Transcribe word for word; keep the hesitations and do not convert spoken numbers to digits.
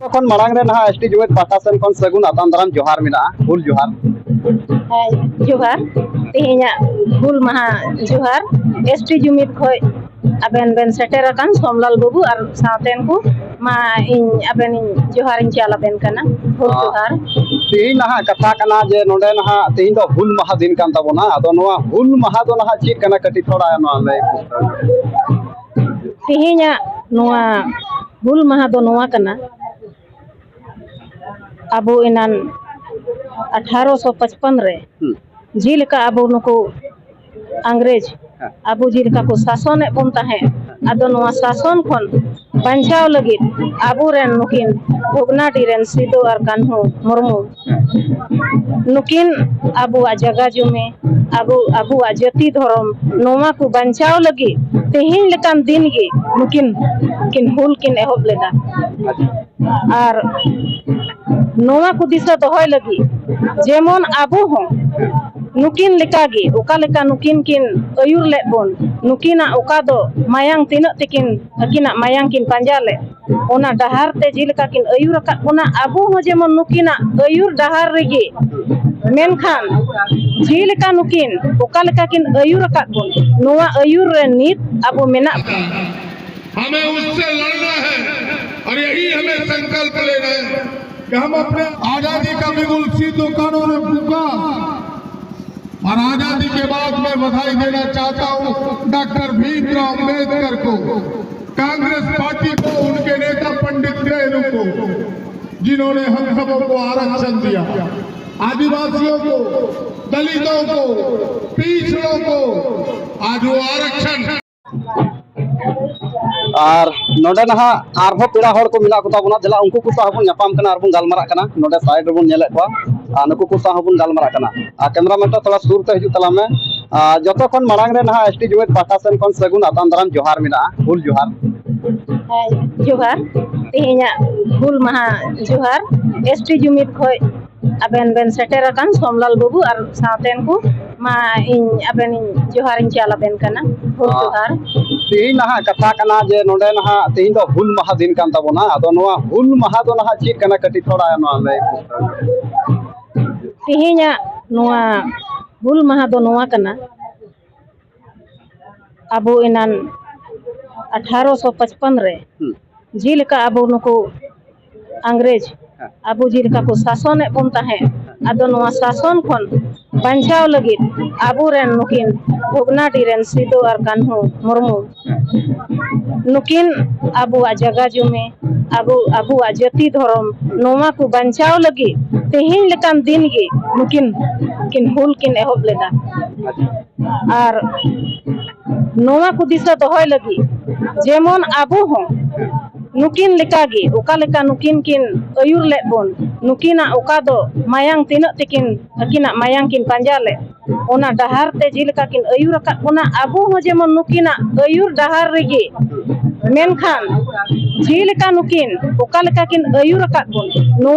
ᱠᱷᱚᱱ ᱢᱟᱲᱟᱝ ᱨᱮ ᱱᱟᱦᱟᱜ ᱮᱥ ᱴᱤ ᱡᱩᱢᱤᱫ ᱯᱟᱦᱴᱟ ᱥᱮᱱ ᱠᱷᱚᱱ ᱥᱟᱹᱜᱩᱱ ᱟᱛᱟᱝ ᱫᱟᱨᱟᱢ ᱡᱚᱦᱟᱨ ᱢᱮᱱᱟᱜᱼᱟ᱾ ᱦᱩᱞ ᱡᱚᱦᱟᱨ᱾ ᱦᱮᱸ, ᱡᱚᱦᱟᱨ᱾ ᱛᱮᱦᱮᱧᱟᱜ ᱦᱩᱞ ᱢᱟᱦᱟ ᱡᱚᱦᱟᱨ᱾ ᱮᱥ ᱴᱤ ᱡᱩᱢᱤᱫ ᱠᱷᱚᱡ ᱟᱵᱮᱱ ᱵᱮᱱ ᱥᱮᱴᱮᱨ ᱟᱠᱟᱱ ᱥᱳᱢᱞᱟᱞ ᱵᱟᱹᱵᱩ ᱟᱨ ᱥᱟᱶᱛᱮᱱ ᱠᱚ, ᱢᱟ ᱤᱧ ᱟᱵᱮᱱᱤᱧ ᱡᱚᱦᱟᱨᱤᱧ ᱪᱟᱞ ᱟᱵᱮᱱ ᱠᱟᱱᱟ᱾ ᱦᱩᱞ ᱟᱨ ᱡᱚᱦᱟᱨ᱾ ᱛᱮᱦᱮᱧ ᱱᱟᱦᱟᱜ ᱠᱟᱛᱷᱟ ᱠᱟᱱᱟ ᱡᱮ ᱱᱚᱰᱮ ᱱᱟᱦᱟᱜ ᱛᱮᱦᱮᱧ ᱫᱚ ᱦᱩᱞ ᱢᱟᱦᱟ ᱫᱤᱱ ᱠᱟᱱ ᱛᱟᱵᱚᱱᱟ, ᱟᱫᱚ ᱱᱚᱣᱟ ᱦᱩᱞ ᱢᱟᱦᱟ ᱫᱚ ᱱᱟᱦᱟᱜ ᱪᱮᱫ ᱠᱟᱱᱟ, ᱠᱟᱹᱴᱤᱡ ᱛᱷᱚᱲᱟ ᱱᱚᱣᱟ ᱞᱟᱹᱭ ᱯᱩᱥᱴᱟᱹᱣ ᱧᱚᱜ᱾ ᱛᱮᱦᱮᱧᱟᱜ ᱱᱚᱣᱟ ᱦᱩᱞ ᱢᱟᱦᱟ ᱫᱚ ᱱᱚᱣᱟ ᱠᱟᱱᱟ, ᱟᱵᱚ ᱮᱱᱟᱱ ᱟᱴᱷᱟᱨᱚᱥᱚ ᱯᱟᱸᱪᱯᱟᱱ ᱨᱮ ᱦᱩᱸ᱾ ᱡᱮᱞᱮᱠᱟ ᱟᱵᱚ ᱱᱩᱠᱩ ᱤᱝᱨᱮᱡᱽ ᱦᱮᱸ᱾ ᱟᱵᱚ ᱡᱮᱞᱮᱠᱟ ᱠᱚ ᱥᱟᱥᱚᱱᱮᱫ ᱵᱚᱱ ᱛᱟᱦᱮᱸᱫ, ᱟᱫᱚ ᱱᱚᱣᱟ ᱥᱟᱥᱚᱱ ᱠᱷᱚᱱ ᱵᱟᱧᱪᱟᱣ ᱞᱟᱹᱜᱤᱫ ᱟᱵᱚᱨᱮᱱ ᱱᱩᱠᱤᱱ ᱵᱷᱚᱜᱽᱱᱟᱰᱤ ᱨᱮᱱ ᱥᱤᱫᱩ ᱟᱨ ᱠᱟᱹᱱᱦᱩ ᱢᱩᱨᱢᱩ, ᱱᱩᱠᱤᱱ ᱟᱵᱚᱣᱟᱜ ᱡᱟᱭᱜᱟ ᱡᱩᱢᱤ, ᱟᱵᱚ, ᱟᱵᱚᱣᱟᱜ ᱡᱟᱹᱛᱤ ᱫᱷᱚᱨᱚᱢ, ᱱᱚᱣᱟ ᱠᱚ ᱵᱟᱧᱪᱟᱣ ᱞᱟᱹᱜᱤᱫ ᱛᱮᱦᱮᱧ ᱞᱮᱠᱟᱱ ᱫᱤᱱ ᱜᱮ ᱱᱩᱠᱤᱱ ᱠᱤᱱ ᱦᱩᱞ ᱠᱤᱱ ᱮᱦᱚᱵ ᱞᱮᱫᱟ᱾ ᱟᱨ ᱱᱚᱣᱟ ᱠᱚ ᱫᱤᱥᱟᱹ ᱫᱚᱦᱚᱭ ᱞᱟᱹᱜᱤᱫ ᱡᱮᱢᱚᱱ ᱟᱵᱚ ᱦᱚᱸ ᱱᱩᱠᱤᱱ ᱞᱮᱠᱟᱜᱮ, ᱚᱠᱟ ᱞᱮᱠᱟ ᱱᱩᱠᱤᱱ ᱠᱤᱱ ᱟᱹᱭᱩᱨ ᱞᱮᱫ ᱵᱚᱱ, ᱱᱩᱠᱤᱱᱟᱜ ᱚᱠᱟ ᱫᱚ ᱢᱟᱭᱟᱝ ᱛᱤᱱᱟᱹᱜ ᱛᱮᱠᱤᱱ, ᱟᱹᱠᱤᱱᱟᱜ ᱢᱟᱭᱟᱝ ᱠᱤᱱ ᱯᱟᱸᱡᱟ ᱞᱮᱫ, ᱚᱱᱟ ᱰᱟᱦᱟᱨ ᱛᱮ ᱡᱮᱞᱮᱠᱟ ᱠᱤᱱ ᱟᱹᱭᱩᱨ ᱟᱠᱟᱫ ᱵᱚᱱᱟ, ᱟᱵᱚ ᱦᱚᱸ ᱡᱮᱢᱚᱱ ᱱᱩᱠᱤᱱᱟᱜ ᱟᱹᱭᱩᱨ ᱰᱟᱦᱟᱨ ᱨᱮᱜᱮ᱾ ᱢᱮᱱᱠᱷᱟᱱ ᱡᱮᱞᱮᱠᱟ ᱱᱩᱠᱤᱱ ᱚᱠᱟ ᱞᱮᱠᱟ ᱠᱤᱱ ᱟᱹᱭᱩᱨ ᱟᱠᱟᱫ ᱵᱚᱱ, ᱱᱚᱣᱟ ᱟᱹᱭᱩᱨ ᱨᱮ ᱱᱤᱛ ᱟᱵᱚ ᱢᱮᱱᱟᱜ ᱵᱚᱱᱟ᱾ हमें उससे लड़ना है और यही हमें संकल्प लेना है कि हम अपने आजादी का बिगुल सिद्धू कानून फूका। और आजादी के बाद मैं बधाई देना चाहता हूं डॉक्टर भीमराव अंबेडकर को, कांग्रेस पार्टी को, उनके नेता पंडित नेहरू को, जिन्होंने हम सबों को आरक्षण दिया, आदिवासियों को, दलितों को, पिछड़ों को। आज वो आरक्षण ᱟᱨ ᱱᱚᱰᱮ ᱱᱟᱦᱟᱜ ᱟᱨᱦᱚᱸ ᱯᱮᱲᱟ ᱦᱚᱲ ᱠᱚ ᱢᱮᱱᱟᱜ ᱠᱚᱛᱟ ᱵᱚᱱᱟ, ᱫᱮᱞᱟ ᱩᱱᱠᱩ ᱠᱚ ᱥᱟᱶ ᱦᱚᱸᱵᱚᱱ ᱧᱟᱯᱟᱢ ᱠᱟᱱᱟ ᱟᱨ ᱵᱚᱱ ᱜᱟᱞᱢᱟᱨᱟᱜ ᱠᱟᱱᱟ᱾ ᱱᱚᱰᱮ ᱥᱟᱭᱤᱰ ᱨᱮᱵᱚᱱ ᱧᱮᱞᱮᱫ ᱠᱚᱣᱟ, ᱟᱨ ᱱᱩᱠᱩ ᱠᱚ ᱥᱟᱶ ᱦᱚᱸᱵᱚᱱ ᱜᱟᱞᱢᱟᱨᱟᱜ ᱠᱟᱱᱟ᱾ ᱟᱨ ᱠᱮᱢᱨᱟ ᱢᱮᱱ ᱛᱚ ᱛᱷᱚᱲᱟ ᱥᱩᱨ ᱛᱮ ᱦᱤᱡᱩᱜ ᱛᱟᱞᱟᱝ ᱢᱮ᱾ ᱟᱨ ᱡᱚᱛᱚ ᱠᱷᱚᱱ ᱢᱟᱲᱟᱝ ᱨᱮ ᱱᱟᱦᱟᱜ ᱮᱥ ᱴᱤ ᱡᱩᱢᱤᱫ ᱯᱟᱦᱴᱟ ᱥᱮᱱ ᱠᱷᱚᱱ ᱥᱟᱹᱜᱩᱱ ᱟᱛᱟᱝ ᱫᱟᱨᱟᱢ ᱡᱚᱦᱟᱨ ᱢᱮᱱᱟᱜᱼᱟ, ᱦᱩᱞ ᱡᱚᱦᱟᱨ᱾ ᱦᱮᱸ, ᱡᱚᱦᱟᱨ᱾ ᱛᱮᱦᱮᱧᱟᱜ ᱦᱩᱞ ᱢᱟᱦᱟ ᱡᱚᱦᱟᱨ᱾ ᱮᱥ ᱴᱤ ᱡᱩᱢᱤᱫ ᱠᱷᱚᱡ ᱟᱵᱮᱱ ᱵᱮᱱ ᱥᱮᱴᱮᱨ ᱟᱠᱟᱱ ᱥᱳᱢᱞᱟᱞ ᱵᱟᱹᱵᱩ ᱟᱨ ᱥᱟᱶᱛᱮᱱ ᱠᱚ, ᱢᱟ ᱤᱧ ᱟᱵᱮᱱᱤᱧ ᱡᱚᱦᱟᱨᱤᱧ ᱪᱟᱞ ᱟᱵᱮᱱ ᱠᱟᱱᱟ, ᱦᱩᱞ ᱡᱚᱦᱟᱨ᱾ ᱛᱮᱦᱮᱧ ᱱᱟᱦᱟᱜ ᱠᱟᱛᱷᱟ ᱠᱟᱱᱟ ᱡᱮ ᱱᱚᱰᱮ ᱱᱟᱦᱟᱜ ᱛᱮᱦᱮᱧ ᱫᱚ ᱦᱩᱞ ᱢᱟᱦᱟ ᱫᱤᱱ ᱠᱟᱱ ᱛᱟᱵᱚᱱᱟ, ᱟᱫᱚ ᱱᱚᱣᱟ ᱦᱩᱞ ᱢᱟᱦᱟ ᱫᱚ ᱱᱟᱦᱟᱜ ᱪᱮᱫ ᱠᱟᱱᱟ, ᱠᱟᱹᱴᱤᱡ ᱛᱷᱚᱲᱟ ᱱᱚᱣᱟ ᱞᱟᱹᱭ ᱵᱩᱡᱷᱟᱹᱣ᱾ ᱛᱮᱦᱮᱧᱟᱜ ᱱᱚᱣᱟ ᱦᱩᱞ ᱢᱟᱦᱟ ᱫᱚ ᱱᱚᱣᱟ ᱠᱟᱱᱟ, ᱟᱵᱚ ᱮᱱᱟᱱ ᱟᱴᱷᱟᱨᱚᱥᱚ ᱯᱟᱸᱪᱯᱟᱱ ᱨᱮ ᱦᱩᱸ᱾ ᱡᱮᱞᱮᱠᱟ ᱟᱵᱚ ᱱᱩᱠᱩ ᱤᱝᱨᱮᱡᱽ ᱦᱮᱸ᱾ ᱟᱵᱚ ᱡᱮᱞᱮᱠᱟ ᱠᱚ ᱥᱟᱥᱚᱱᱮᱫ ᱵᱚᱱ ᱛᱟᱦᱮᱸᱫ, ᱟᱫᱚ ᱱᱚᱣᱟ ᱥᱟᱥᱚᱱ ᱠᱷᱚᱱ ᱵᱟᱧᱪᱟᱣ ᱞᱟᱹᱜᱤᱫ ᱟᱵᱚᱨᱮᱱ ᱱᱩᱠᱤᱱ ᱵᱷᱚᱜᱽᱱᱟᱰᱤ ᱨᱮᱱ ᱥᱤᱫᱩ ᱟᱨ ᱠᱟᱹᱱᱦᱩ ᱢᱩᱨᱢᱩ ᱱᱩᱠᱤᱱ ᱟᱵᱚᱣᱟᱜ ᱡᱟᱭᱜᱟ ᱡᱩᱢᱤ, ᱟᱵᱚ, ᱟᱵᱚᱣᱟᱜ ᱡᱟᱹᱛᱤ ᱫᱷᱚᱨᱚᱢ, ᱱᱚᱣᱟ ᱠᱚ ᱵᱟᱧᱪᱟᱣ ᱞᱟᱹᱜᱤᱫ ᱛᱮᱦᱮᱧ ᱞᱮᱠᱟᱱ ᱫᱤᱱ ᱜᱮ ᱱᱩᱠᱤᱱ ᱠᱤᱱ ᱦᱩᱞ ᱠᱤᱱ ᱮᱦᱚᱵ ᱞᱮᱫᱟ᱾ ᱟᱨ ᱱᱚᱣᱟ ᱠᱚ ᱫᱤᱥᱟᱹ ᱫᱚᱦᱚᱭ ᱞᱟᱹᱜᱤᱫ ᱡᱮᱢᱚᱱ ᱟᱵᱚ ᱦᱚᱸ ᱱᱩᱠᱤᱱ ᱞᱮᱠᱟᱜᱮ, ᱚᱠᱟ ᱞᱮᱠᱟ ᱱᱩᱠᱤᱱ ᱠᱤᱱ ᱟᱹᱭᱩᱨ ᱞᱮᱫ ᱵᱚᱱ, ᱱᱩᱠᱤᱱᱟᱜ ᱚᱠᱟ ᱫᱚ ᱢᱟᱭᱟᱝ ᱛᱤᱱᱟᱹᱜ ᱛᱮᱠᱤᱱ, ᱟᱹᱠᱤᱱᱟᱜ ᱢᱟᱭᱟᱝ ᱠᱤᱱ ᱯᱟᱸᱡᱟ ᱞᱮᱫ, ᱚᱱᱟ ᱰᱟᱦᱟᱨ ᱛᱮ ᱡᱮᱞᱮᱠᱟ ᱠᱤᱱ ᱟᱹᱭᱩᱨ ᱟᱠᱟᱫ ᱵᱚᱱᱟ, ᱟᱵᱚ ᱦᱚᱸ ᱡᱮᱢᱚᱱ ᱱᱩᱠᱤᱱᱟᱜ ᱟᱹᱭᱩᱨ ᱰᱟᱦᱟᱨ ᱨᱮᱜᱮ, ᱢᱮᱱᱠᱷᱟᱱ ᱡᱮᱞᱮᱠᱟ ᱱᱩᱠᱤᱱ ᱚᱠᱟ ᱞᱮᱠᱟ ᱠᱤᱱ ᱟᱹᱭᱩᱨ ᱟᱠᱟᱫ ᱵᱚᱱ, ᱱᱚᱣᱟ